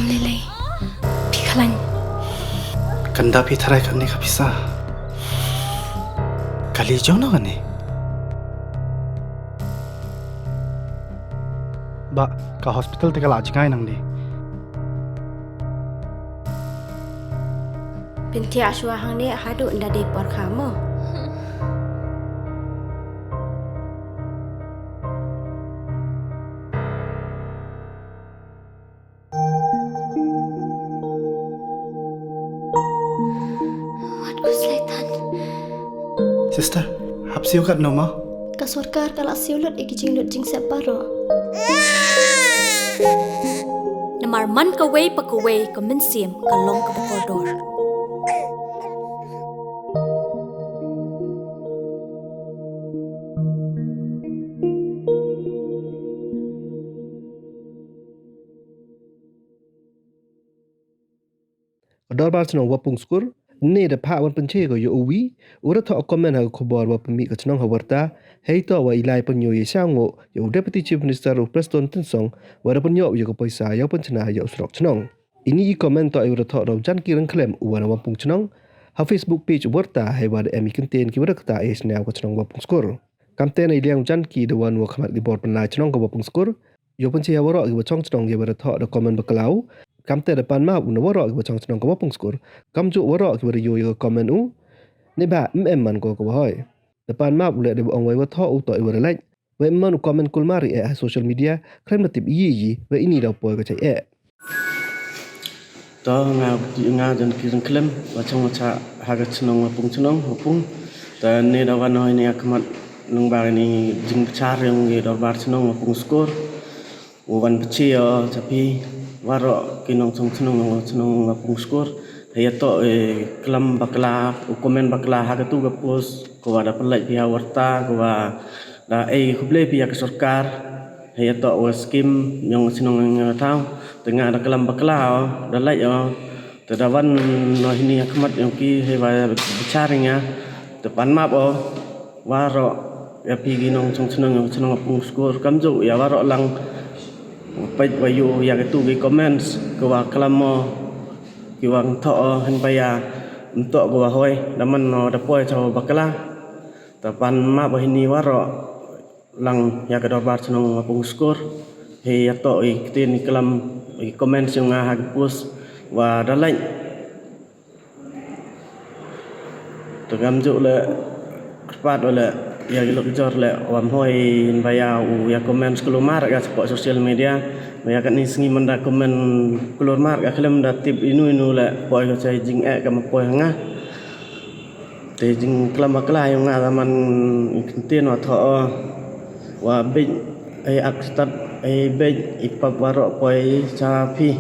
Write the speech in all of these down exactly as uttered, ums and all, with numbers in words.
Lele, phi khlañ. Kanda phi tharai kane ka pisa. Kali jong no kane. Ba, ka hospital te ka la jngai nang di. Pynthia shwa hangne haduh nda dei por kha mo. Wat ku slaitan. Sister, hap siew kat no ma? Ka sorkar ka la siew lut i ki jinglut jingsep baroh. Namar man kawei pa kawei ka mynsiem ka long kaba kordor. Ka dorbar chnong Wapung Skur, ne da phah wan pynche ko ya u wi, u da thoh comment ha ka khubor wa pynmih ka chnong ha warta, hei toh wa i lai pynyoh ya sha ngo, ya u Deputy Chief Minister u Prestone Tynsong, wa da pynyoh ya ka poisa ya u pynchna ya u surok chnong. Ini i comment toh i wa da thoh da u Janki Ryngkhlem u wa na Wapung Chnong, ha Facebook page u warta, hei wa da em i kyntien ki wa da kata e sniaw ka chnong Wapung Skur. Kamte na i liang u Janki da wan wa khmat ki bor pynlai chnong ka Wapung Skur, yow pynche ya waroh ki wa chong chnong ya wa da thoh da comment bakla u. Kamte da pan map u na waroh ki wa chong chnong ka Wapung Skur. Kamjuh waroh ki wa da yoh ya ka comment u. Ne ba, em em man ko ka wa hoi. Da pan map u le da wa ong wei wa thoh u toh i wa da lait. Wei em man u comment kulmar i eh ha social media, khlem da tip i yi yi, wei ini da poi ka chai eh. To nga, nga Janki Ryngkhlem, wa chong wa cha ha ka chnong Wapung Chnong, Wapung. Ta ne da wan hoi ni ha khmat nang ba ni jingbichar yong i dorbar chnong Wapung Skur. U wan pynche o cha phi waroh ki nongchong chnong, nongchong chnong Wapung Skur. Hei ya toh, eh, klam bakla, u comment bakla ha katu ka post, ko wa da pynlait phi ha warta, ko wa da ei khublei phi ya ka sorkar. Hei ya toh wa scheme yong chnong yong thaw. Te nga da klam bakla o, da lait o. Te da wan no hini ha khmat yong ki hei wa bichar nga. Te pan map o. Waroh, ya phi ki nongchong chnong, nongchong chnong Wapung Skur, kamjuh ya waroh lang. Peit wa yoh ya katu ki comments, ki wa klam o, ki wa thoh o, hynba ya, ym toh ki wa hoi, da man no da poi cha bakla. Ta pan map wa hini waroh lang ya ka dorbar chnong Wapung Skur. Hei ya toh i ktien i klam, i comments yong nga ha ki post, wa da lait. Te kamjuh le, kyrpad o le, ya ki lok jor le, wa ym hoi hynba ya u ya comment kulmar ka support social media, wa ya katni sngi man da comment kulmar ka khlem da tip inu inu le, poi ka chai jing eh ka ma poi ha nga. Te jingklam bakla yong nga da man i kyntien wa thoh o, wa beit, ei ak stad, ei beit, i pap waroh poi cha phi.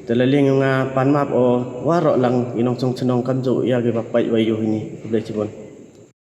Te la liang yong nga pan map o, waroh lang i nongchong chnong kamjuh ya ki wa peit wa yoh hini. Khublei chibun.